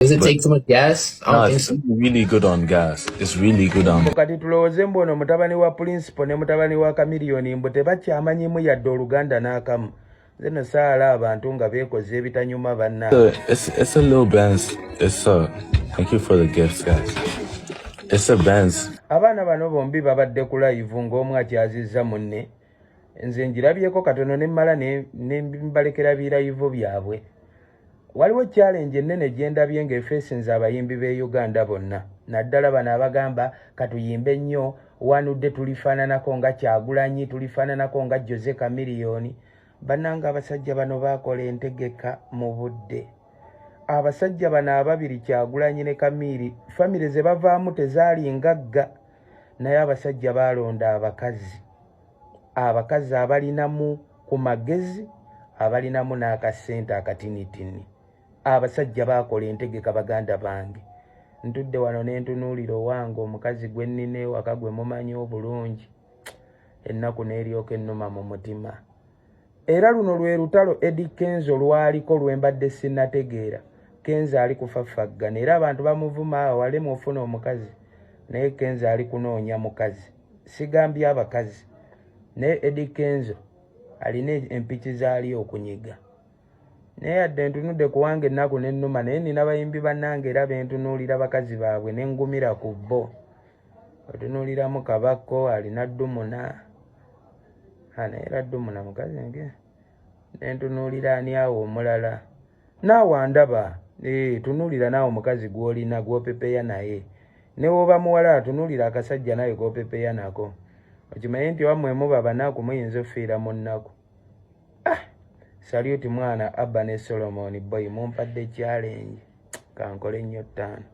Does it But take too much gas? I no, don't think it's so. really good on gas. It's really good on Mbu kati tulowooze mbu ono mutabani wa Principal ne mutabani wa Chameleone, mbu tebakyamanyimu yadde Oluganda n'akamu. Nze no saala abantu nga beekoze ebitanyuma banna. It's a little Benz. It's a thank you for the gifts, guys. It's a Benz. Abaana bano bombi babadde ku live ng'omu akyazizza munne. Nze ngirabyeko katono ne mmala ne mbalekera bi live byabwe. Waliwo challenge ennene gye ndabye ng'efeesinze abayimbi b'e Uganda bonna, naddala bano abagamba katuyimbe nnyo wanudde tulifaananako nga Kyagulanyi, tulifaananako nga Jose Chameleone. Bannanga, abasajja bano baakola entegeka mu budde. Abasajja bano ababiri, Kyagulanyi ne Chamili, famire ze bavaamu tezaali ngagga, naye abasajja baalonda abakazi, abakazi abalinamu ku magezi, abalinamu n'akasente akatinitini. Abasajja baakola entegeka. Baganda bange, ntudde wano ne ntunuulira owange omukazi gwe nnina ewaka gwe mumanyi obulungi, ennaku n'eryoka ennuma mu mutima. Era luno lwe lutalo Eddy Kenzo lwaliko lwe mbadde sinnategeera. Kenzo ali kufafaggana era abantu bamuvuma awo walemu ofuna omukazi, naye Kenzo ali kunoonya mukazi. Sigambye abakazi, naye Eddy Kenzo alina empiki zaali okunyiga. Naye yadde ntunudde kuwanga ennaku n'ennuma, naye nina bayimbi bannange era bentunuulira bakazi baabwe ne ngumira ku bo. Otunuuliramu Kabako alina Ddumuna, naye era Ddumuna mukazi nke. Nentunuulira ani awo omulala naawe andaba, tunuulira naawe omukazi gw'olina gw'opepeya, naye ne woba muwala tunuulira akasajja nawe k'opepeya nako, okimanye nti wammwe muba banaku muyinza ofiira mu nnaku. Ah, salute mwana Abba ne Solomon Boy, mumpadde challenge, kankole nnyo ttaano.